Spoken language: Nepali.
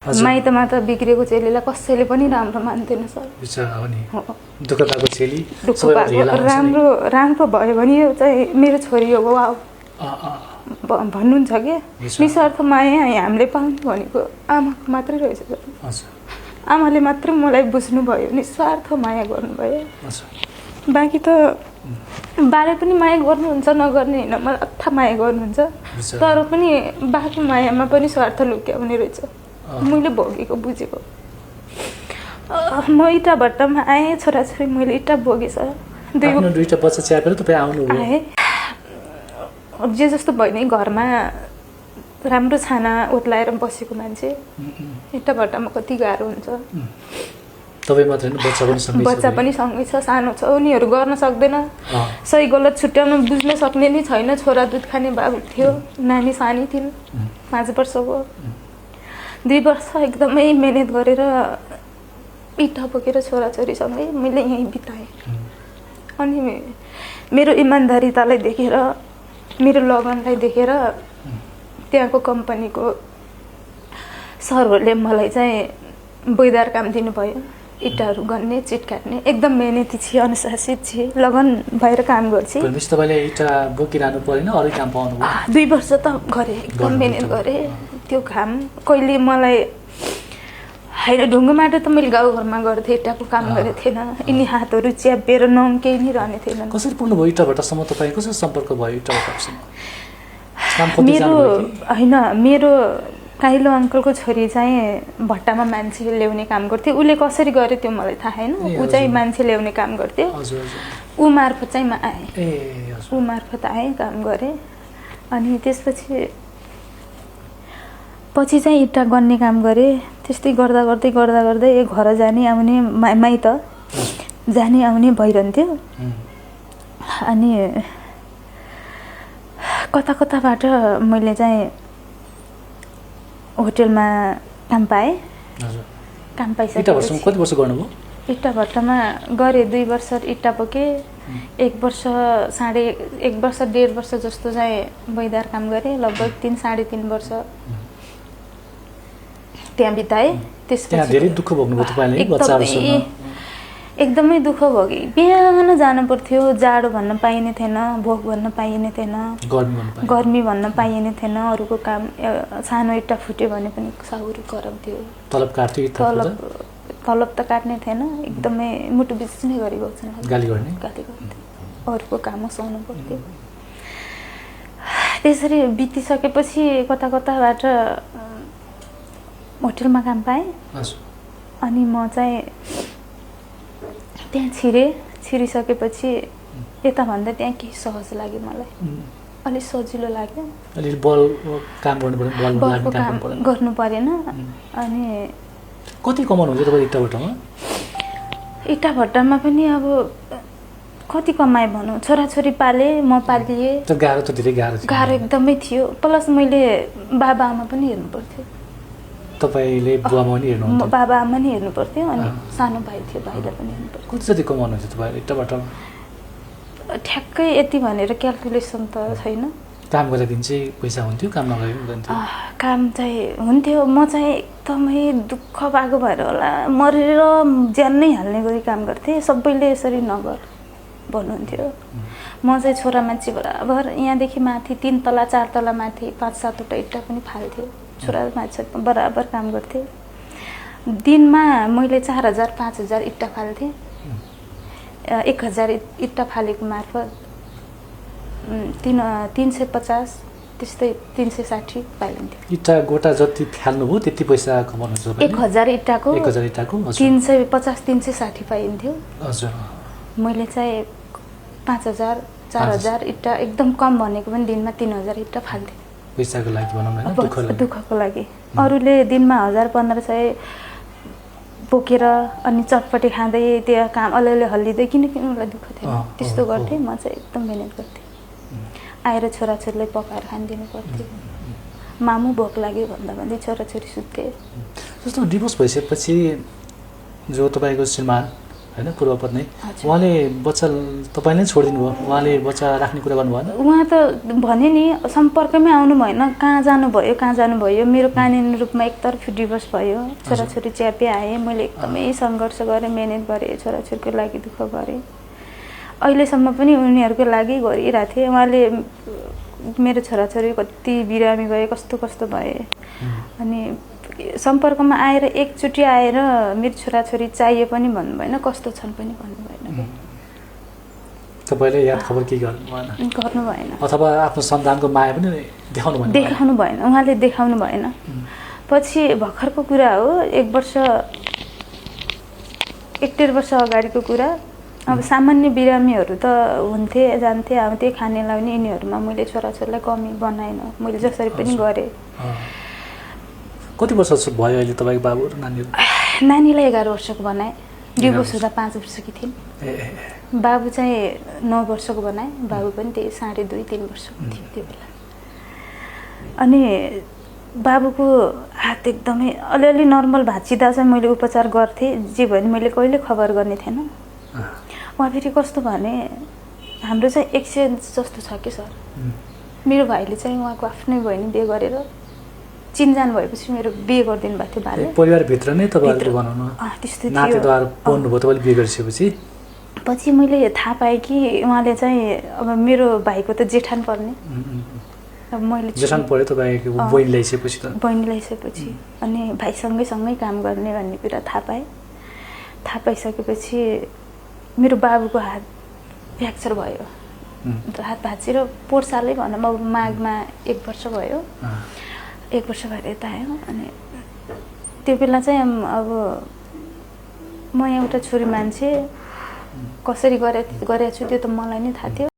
माइतमा त बिग्रेको चेलीलाई कसैले पनि राम्रो मान्दैन सर। दुःख पाएको चेली राम्रो भयो भने चाहिँ मेरो छोरी हो वाउ भन्नुहुन्छ के। निस्वार्थ माया हामीले पाउनु भनेको आमाको मात्रै रहेछ सर। आमाले मात्रै मलाई बुझ्नुभयो, निस्वार्थ माया गर्नुभयो। बाँकी त बाले पनि माया गर्नुहुन्छ, नगर्ने होइन, मलाई अथा माया गर्नुहुन्छ। तर पनि बाको मायामा पनि स्वार्थ लुक्याउने रहेछ। मैले भोगेको बुझेको। म इटा भट्टामा आएँ, छोराछोरी मैले इटा भोगेछ। दुईटा बच्चा च्यापेर तपाईँ आउनुभयो। आएँ जे जस्तो भयो नि, घरमा राम्रो छाना ओत्लाएर बसेको मान्छे इटा भट्टामा कति गाह्रो हुन्छ। तपाईँ मात्रै हैन, बच्चा पनि सँगै छ, सानो छ, उनीहरू गर्न सक्दैन। सही गलत छुट्याउन बुझ्न सक्ने नै छैन। छोरा दुध खाने बाबु थियो, नानी सानी थिइन्, 5 वर्षको। 2 वर्ष एकदमै मेहनत गरेर इटा बोकेर छोराछोरीसँगै मैले यहीँ बिताएँ। अनि मेरो इमान्दारितालाई देखेर, मेरो लगनलाई देखेर त्यहाँको कम्पनीको सरहरूले मलाई चाहिँ बुइदार काम दिनुभयो। इटाहरू गर्ने, चिट काट्ने, एकदम मेहनती छिए, अनुशासित छिए, लगन भएर काम गर्छ। तपाईँले इटा बोकिरहनु परेन, अरू काम पाउनुभयो? 2 वर्ष त गरेँ, एकदम मेहनत गरेँ त्यो काम। कहिले मलाई होइन, ढुङ्गो माटो त मैले गाउँघरमा गर्थेँ, इटाको काम गरेको थिएन। यिनी हातहरू च्यापेर नम केही नै रहने थिएन। कसरी पुग्नुभयो इटा भट्टासम्म? तपाईँ कसरी सम्पर्क भयो इटा भट्टासँग? मेरो काइलो अङ्कलको छोरी चाहिँ भट्टामा मान्छे ल्याउने काम गर्थ्यो। उसले कसरी गर्यो त्यो मलाई थाहा छैन। ऊ चाहिँ मान्छे ल्याउने काम गर्थ्यो। ऊ मार्फत चाहिँ म आएँ। ऊ मार्फत आएँ, काम गरेँ। अनि त्यसपछि चाहिँ इट्टा गन्ने काम गरेँ। त्यस्तै गर्दा गर्दै घर जाने आउने, माइत जाने आउने भइरहन्थ्यो। अनि कताबाट मैले चाहिँ होटेलमा काम पाएँ। काम पाइसकेपछि कति वर्ष गर्नुभयो? इट्टा भट्टामा गरेँ 2 वर्ष इट्टा बोकेँ। 1 वर्ष 1.5 वर्ष जस्तो चाहिँ बैदार काम गरेँ। लगभग 3-3.5 वर्ष त्यहाँ बिताएँ। त्यसपछि धेरै दुःख भोग्नुभयो तपाईँले बच्चाहरूसँग? एकदमै दुःख भोगेँ। बिहान जानु पर्थ्यो, जाडो भन्न पाइने थिएन, भोक भन्न पाइने थिएन, गर्मी भन्न पाइने थिएन। अरूको काम सानो इट्टा फुट्यो भने पनि साउरी कराउँथ्यो। तलब काट्थ्यो? तलब त काट्ने थिएन, एकदमै मुटु बिच्ने गरी गाली गर्ने। अरूको काममा सुहाउनु पर्थ्यो। त्यसरी बितिसकेपछि कताबाट होटेलमा काम पाएँ। अनि म चाहिँ त्यहाँ छिरिसकेपछि यताभन्दा त्यहाँ केही सहज लाग्यो मलाई। अलिक सजिलो लाग्यो। बलको काम गर्नु परेन। अनि कति कमाउनुहुन्छ तपाईँ इट्टा भट्टामा? इट्टा भट्टामा पनि अब कति कमाएँ भनौँ। छोराछोरी पालेँ, म पालिएँ। गाह्रो त धेरै गाह्रो एकदमै थियो। प्लस मैले बाबा आमा पनि हेर्नु पर्थ्यो। तपाईँले बुवामा पनि हेर्नुहुन्छ? बाबा आमा नि हेर्नु पर्थ्यो। अनि सानो भाइ थियो, भाइलाई पनि हेर्नु पर्थ्यो। कति जति कमाउनुहुन्छ तपाईँ इट्टा भट्टामा? ठ्याक्कै यति भनेर क्यालकुलेसन त छैन। काम गर्दा दिन चाहिँ पैसा हुन्थ्यो, काम नगरे हुन्थ्यो? काम चाहिँ हुन्थ्यो। म चाहिँ एकदमै दुःख पाएको भएर होला मरेर ज्यान नै हाल्ने गरी काम गर्थेँ। सबैले यसरी नगर भन्नुहुन्थ्यो। म चाहिँ छोरा मान्छे बराबर यहाँदेखि माथि 3 तला 4 तला माथि 5-7वटा इट्टा पनि फाल्थ्यो। छोरा मान्छे बराबर काम गर्थेँ। दिनमा मैले 4000-5000 इट्टा फाल्थेँ। 1000 इट्टा फालेको मार्फत 350 त्यस्तै 360 पाइन्थ्यो। इट्टा गोटा जति फाल्नुभयो त्यति पैसा कमाउनुहुन्छ? 1000 इट्टाको 350-360 पाइन्थ्यो। हजुर। मैले चाहिँ 5000-4000 इट्टा एकदम कम भनेको पनि दिनमा 3000 इट्टा फाल्थेँ। पैसाको लागि भनौँ न, दुःखको लागि। अरूले दिनमा 1000-1500 बोकेर अनि चटपटी खाँदै त्यहाँ काम अलिअलि हल्लिँदै किनकि मलाई दुःख थियो। त्यस्तो गर्थेँ। म चाहिँ एकदम मेहनत गर्थेँ। आएर छोराछोरीलाई पकाएर खानिदिनु पर्थ्यो। मामु भोक लाग्यो भन्दै छोराछोरी सुत्थे। जस्तो डिभोर्स भइसकेपछि जो तपाईँको श्रीमान होइन पूर्व पत्नी उहाँले बच्चा तपाईँले छोडिदिनु भयो उहाँले बच्चा राख्ने कुरा गर्नु भएन उहाँ त भने नि सम्पर्कमै आउनु भएन कहाँ जानुभयो मेरो कानुनी रूपमा एकतर्फी डिभोर्स भयो छोराछोरी च्यापे आएँ मैले एकदमै सङ्घर्ष गरेँ मिहिनेत गरेँ छोराछोरीको लागि दुःख गरेँ अहिलेसम्म पनि उनीहरूको लागि गरिरहेको थिएँ उहाँले मेरो छोराछोरी कति बिरामी भए कस्तो कस्तो भए अनि सम्पर्कमा आएर एकचोटि आएर मेरो छोराछोरी चाहिए पनि भन्नु भएन कस्तो छन् पनि भन्नु भएन तपाईँले याद खबर के गर्नु भएन अथवा आफ्नो सन्तानको माया पनि देखाउनु भएन उहाँले देखाउनु भएन पछि भर्खरको कुरा हो 1 वर्ष 1.5 वर्ष अगाडिको कुरा अब सामान्य बिरामीहरू त हुन्थे जान्थे आउँथे खाने लाउने यिनीहरूमा मैले छोराछोरीलाई कमी बनाएन मैले जसरी पनि गरेँ कति वर्ष भयो अहिले तपाईँको बाबु र नानीलाई 11 वर्षको बनाएँ डिभोर्स हुँदा 5 वर्षकी थिइन् बाबु चाहिँ 9 वर्षको बनाएँ बाबु पनि त्यही 2.5-3 वर्षको थियो त्यो बेला अनि बाबुको हात एकदमै अलिअलि नर्मल भाँचिँदा चाहिँ मैले उपचार गर्थेँ जे भने मैले कहिले खबर गर्ने थिएन उहाँ फेरि कस्तो भने हाम्रो चाहिँ एक्सचेन्ज जस्तो छ कि सर मेरो भाइले चाहिँ उहाँको आफ्नै बहिनी बिहे गरेर चिनजान भएपछि मेरो बिहे गरिदिनु भएको थियो भाइले परिवारभित्र नै तपाईँहरूको बनाउनु त्यस्तो नातेदार पढ्नुभयो तपाईँले बिहे गरिसकेपछि पछि मैले थाहा पाएँ कि उहाँले चाहिँ अब मेरो भाइको त जेठान पर्ने अब मैले जेठान पऱ्यो तपाईँको बहिनी ल्याइसकेपछि अनि भाइसँगै काम गर्ने भन्ने कुरा थाहा पाइसकेपछि मेरो बाबुको हात फ्र्याक्चर भयो हात भाँचेर पोहोर सालै भनौँ अब माघमा 1 वर्ष भयो 1 वर्ष भएर यता आयो अनि त्यो बेला चाहिँ अब म एउटा छोरी मान्छे कसरी गरेको छु त्यो त मलाई नै थाहा थियो